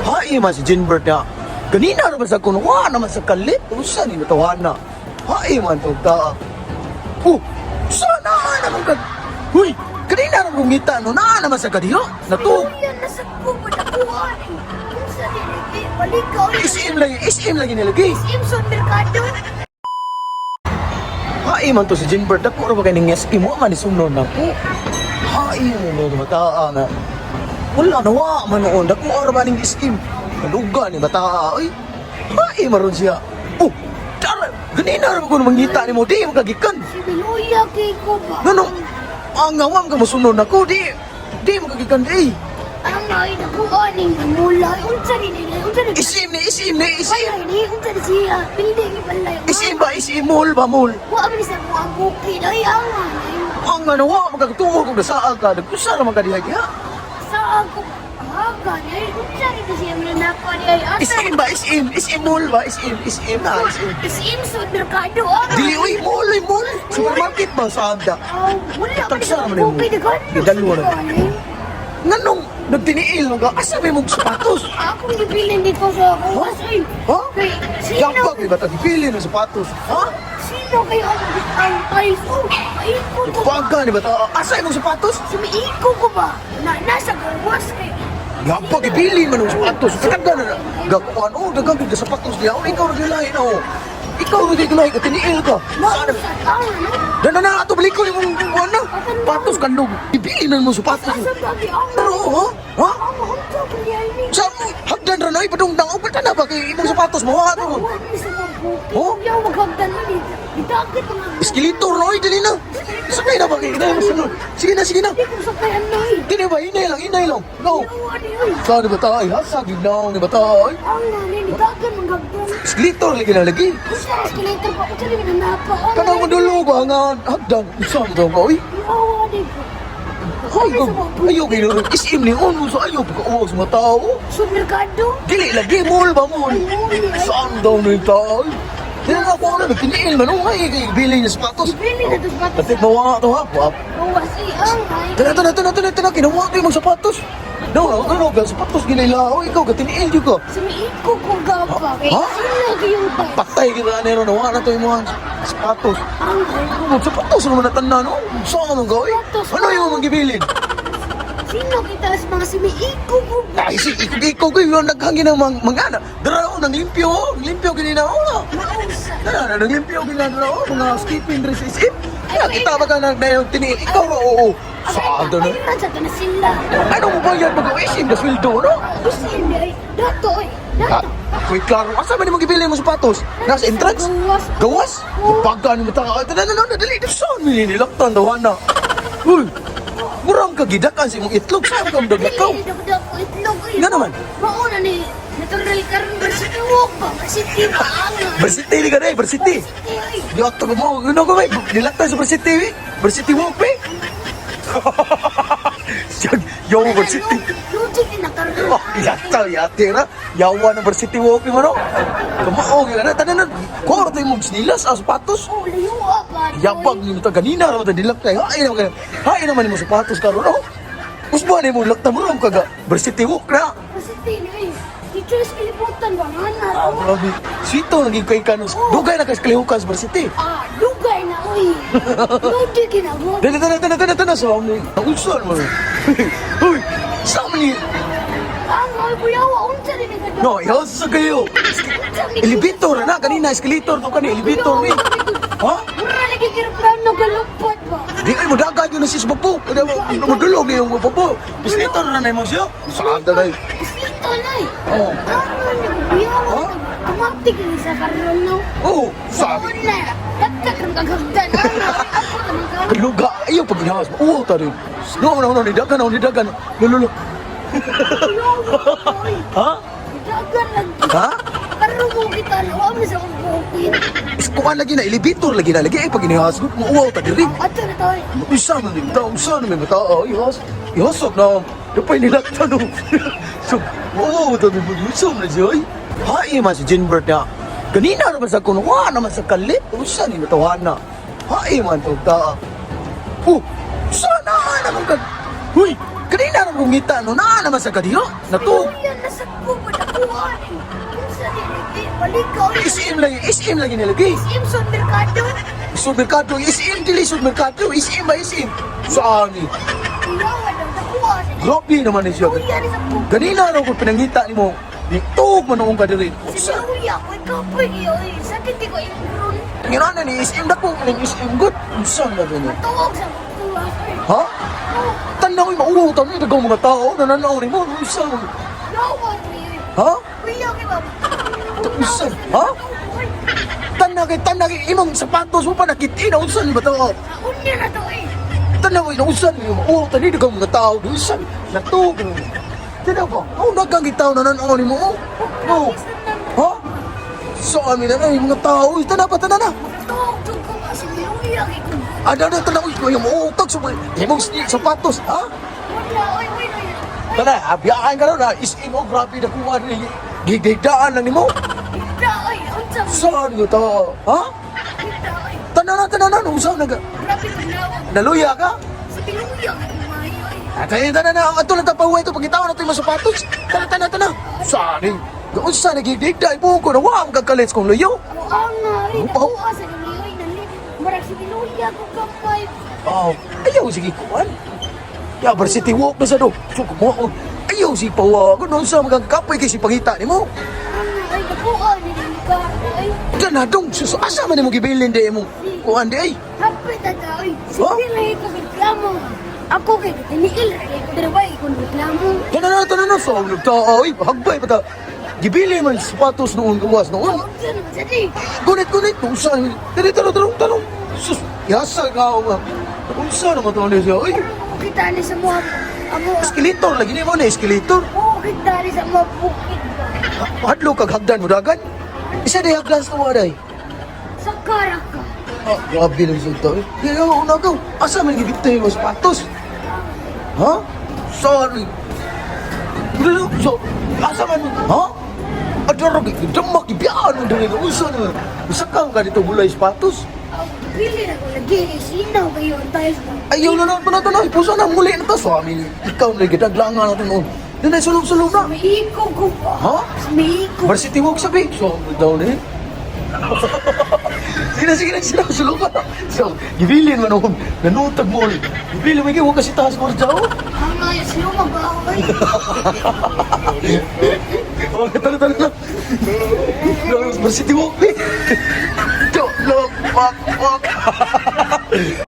Hai man si Jinbert na. Ganina naman sa kuno, wa naman sa kalit. Usa ni natawa na. Hai man to ta. Oh, sana naman ka. Huy, kanina naman kong ngita no, naa naman sa kadiyo. Nato. Yan, nasa kubo na kuha. Unsa ni balik ka. SM lagi, SM lagi nilagi. Simpson Mercado. Hai man to si Jinbert, dako ra ba kay ning SM mo man ni sunod na ko. Hai mo no bataa na. Wala na wa man noon, dako ra ba ning SM. Kaluga ni bataa oy. Hai maron siya. Oh, tara, ganina ra ba ko mangita nimo di makagikan. Si Biluya kay ko ba? Nganong ang awam ka mosunod nako di di makagikan di. Ang ay nakuha ning mula. Unsa ni nila? Unsa ni? SM ni SM ni SM. Balay ni unsa ni siya? Building ni balay. SM ba SM mall ba mall? Wa man sa kuha bukid ay ang ay. Ang ano wa makagtuo kung nasaan ka, nagkusa naman ka diha diha. Sa ako aga ni unsa ni siya mananapa ni ay asa. SM ba SM SM mall ba SM SM na SM. Simpson Mercado. Ah. Dili oy mall oy mall. Supermarket ba sa anda? Oh, wala man Tagsa sa man nimo. bukid kan. Gidalwa na. Nganong nagtiniil man ka asa may mong sapatos? Ako gibilin dito sa kuwas oy. Ha? Kay sino Yampag di ba ta gipili ng sapatos? Ha? Sino kayo ang ang tayo? Oh, maiko ko ba? Yampag ni ba ta asa imong sapatos? Sumiiko ko ba? Na, nasa gawas kay. Yampag gipili man ng sapatos. Kataga na. Gakuan oh daghang gyud ka sapatos diha. Oh, ikaw ra gyud oh. Ikaw ra gyud lahi ka tiniil ka. Mao Saan sa tao, no? Dana na ato balik ko imong kuan na. Patos kandog. Gipili man mo sapatos. Asa ba gi ang? Pero ha? Ha? Ang unsa ko niya ni? Sa hagdan ra na ipadung dang upat na ba kay imong sapatos mo ha to. Wa ni sa mga bukid. Oh? Yaw maghagdan na ni. Gidagit ang hagdan. Escalator na oy dili na. Sakay na ba kay dili masunod. Sige na, sige na. Di ko sakayan na eh. Dili ba hinay lang, hinay lang. Go. Yawa ni oy. Sa di ba ta ay hasag gid na ni ba ta ay. Ang nani ni dagan ang hagdan. Escalator lagi na lagi. Unsa ang escalator ba? Unsa ni nanapa? Kanang modulo ba nga hagdan usa mo daw ka oy. Yawa ni ko. Hay ko. Ayo kay SM ni on mo sa ayo pagka sa mga tao. Sa merkado? Dili lagi mall ba mall. Saan daw ni tao? Dili na ako na nagtiniil man oh ay kay bili ng sapatos. Bili na to sapatos. Pati mawa to ha. Wa- Gawas eh, ang ay. Tana tana tana tana tana kinuha ko yung mga sapatos. No, no, no, no, sapatos ginila oh, ikaw ka tiniil jud ka. Sumiiko ko gaba. Kay Ha? sino kayong tayo? Patay kita na ron, wala na to yung mga sapatos. Ang ay. Ano, sapatos naman natanda no? Saan naman ka, oy? Sapatos. Ano yung mga gibilin? Sino kita sa mga sumiiko ko ba? Ay, si ikaw ko yung naghangin ng mga anak. Dara oh, nang limpyo, oh, nang limpyo ganina oh. Mausa. Dara, nang limpyo ganina dara oh, mga skipping dress is Kaya kita ba ka na yung tiniil? Ikaw ro, oo. Saan daw na? Ay, man sa na sila. Ano mo ba yan mag-isim na sweldo, no? Gusto ay. Dato ay. Ah, Dato. wait, klaro. Asa man yung magibili mo sapatos? Nasa entrance? Gawas. Gawas? Oo. Pagka ni mata. Tana na na, dali. Saan mo nilaktan daw na? Uy, murang kagidakan sa imong itlog. Saan ka madaglakaw? Dili, dagdag ko itlog ay. Nga naman. Mauna ni natural karon varsity walk ba? Varsity ba ang? Varsity ni ka na eh, varsity. Varsity ay. Di ato ka mo. Ano ka ba? Nilaktan sa varsity eh. Varsity walk eh. Siyag, yawa varsity. Logic ni nakaroon. Oh, yata, yate na. Yawa ng varsity walk mo no. Kamao, na. Tanan na. Kuha tayo mong sinilas, ang sapatos. Oh, layo pa. Yabag ni mo ta ganina ra ta dilak tay. Hain naman kayo. Hain naman nimo sapatos karon no. Usba nimo lakta mo rom kaga. Varsity walk na. Varsity ni ay. Teachers kalibutan ba nga na? Ah, grabe. Sito naging kay kanus. Dugay na kay kalihukan sa varsity. Ah, lugay na oy. Logic na mo. Dali dali dali dali dali sa ni. Unsa man. Uy, sa ni. Ang ay kuyawa unsa ni ka? No, ihaw sa kayo. Elevator na kanina escalator to kani elevator ni. Ha? Mura lagi eroplano galupad ba? Di ay mo dagan yun na si Bapo. Mo dulog ni yung bapo. Escalator na na mo siya. Saan na Islito na eh. Oh. Ano ni kuyawa? Ha? Tumatik ni sa karon no. Oh, sabi. Una, dagdag ron kagagdan. Ano? Ako naman ka. Kaluga, ayaw pag ginawas mo. Uwaw ta rin. No, no, no, nidagan, no, nidagan. No, no, no. Kuyawa oy. Ha? Dagan lagi. Ha? Karon mo kita na wa man sa akong bukid. Kuan lagi na, elevator lagi na, lagi ay pag ginawas mo, uwaw ta diri. Ato na tayo. Isa man din, tao, usa na may mata, ihas, ihasok na, napay nilakta no. So, uwaw ta din, usa man siya, ay. Hai man si Jinbert na, ganina naman sa kuno, wa naman sa kalit, usa ni natawa na. Hai man to ta. Oh, sana naman ka. Uy, Kanina nang kungita no, naa naman sa kadiyo. Nato. Luya na sa kubo nakuha ni. Unsa ni palikaw. SM lagi, SM lagi nilagay. SM sa merkado. Sud merkado, SM dili sud merkado, SM ba SM? Saan ni? Kuyawa daw nakuha ni. Grabe naman ni siya. Luya ni sa kubo. Ganina raw ko pinangita nimo. Nitog man noong ka diri. Si Luya ko kapoy niyo. Sakit ko imron. Ngirana ni SM dako ning SM good. Unsa na gani? Matuog sa kuha. Ha? Tanaw mauwaw ta ni dagang mga tao nananaw nimo. Unsa man? Yawa ni. Ha? Kuya kay ba? Unsa? Ha? Tanaw kay tanaw kay imong sapatos mo pa nakitin unsa ni ba to? Unya na to eh. Tanaw kay unsa ni mauwaw ta ni dagang mga tao. Unsa natog. Tanaw ba? Oh, dagang gitaw nananaw nimo. Oh. Oh. Ha? Sa amin na ay mga tao, tanaw pa tanaw na. Matuog jud ko ba si Luya kay ko. Ada na tanaw ko yung utag sa imong sapatos, ha? Wala oy oy oy. Tana, abiyaan ka na, is imo grabe na kuha ni gigigdaan lang nimo. Ita oy unsa man? Saan ko to? Ha? Ita oy. Tanaw na, tanaw na, unsa na ka? Grabe paglawan. Naluya ka? Sa Luya kay kumayo oy. Atay, tanaw na, ato lang tapahuwa ito, pagkitaon na ito yung mga sapatos. Tana, tana, tana. Saan eh? Unsa nagigdigda, ibuo ko na, wa ang kagkalits kong luyo. Ang nga Ano pa? nakuha sa Luya oy nali. Murag si Luya ko kapay. Oh, ayaw sige kuan. Ya, varsity walk na sa do. So, kumuha ko. Ayaw sige pawa ko. Noon sa mga kapoy kay si pangita ni mo. Ang ay nakuha ni ka oy. Ganadong, sus, asa man mo gibilin di mo. Kuan di ay. Hapit ta oy. Huh? Sige lang ko reklamo. Ako kay tiniil ra kay ko diri way ko reklamo. Tanan na, tanan na, sa ulog ta, ay, hagbay pa ta. Gibili man sapatos noon, gawas noon. Unsa naman sa di? Gunit, gunit, unsa, dali, tanong, tanong, tanong. Sus, yasa ka, nga. Unsa naman to niya siya, ay. Kita ni sa mga amo. Escalator, lagi ni mo na, escalator. Oo, kita ni sa mga bukid ba. Hadlo kag hagdan mo dagan. Isa di hagdan sa waday. Sa karaka. Ah, grabe lang sa tao. Di na una ka. Asa man gibitay mo sapatos? Ha? Sorry. Dili so asa man ha? Adoro damak gibiyaan mo diri unsa na. Usa ka ka dito gulay sapatos. Ang pili na ko lagi sinaw kayo ang tayo sa Ayaw na na na na puso na muli na ta so amin. Ikaw na gidaglangan natin noon. Dinay sulong-sulong na. May ikog ko pa. Ha? May ikog. Varsity walk sabi. So daw ni. Sige na, sige na, sige na, sulong ka. So, gibilin man ako. Nanutag mo. Gibilin mo, huwag kasi taas mo dyan. Ang nga yung sino mabahoy. Oh, tara, tara, tara. Varsity walk, eh. Look, walk, walk.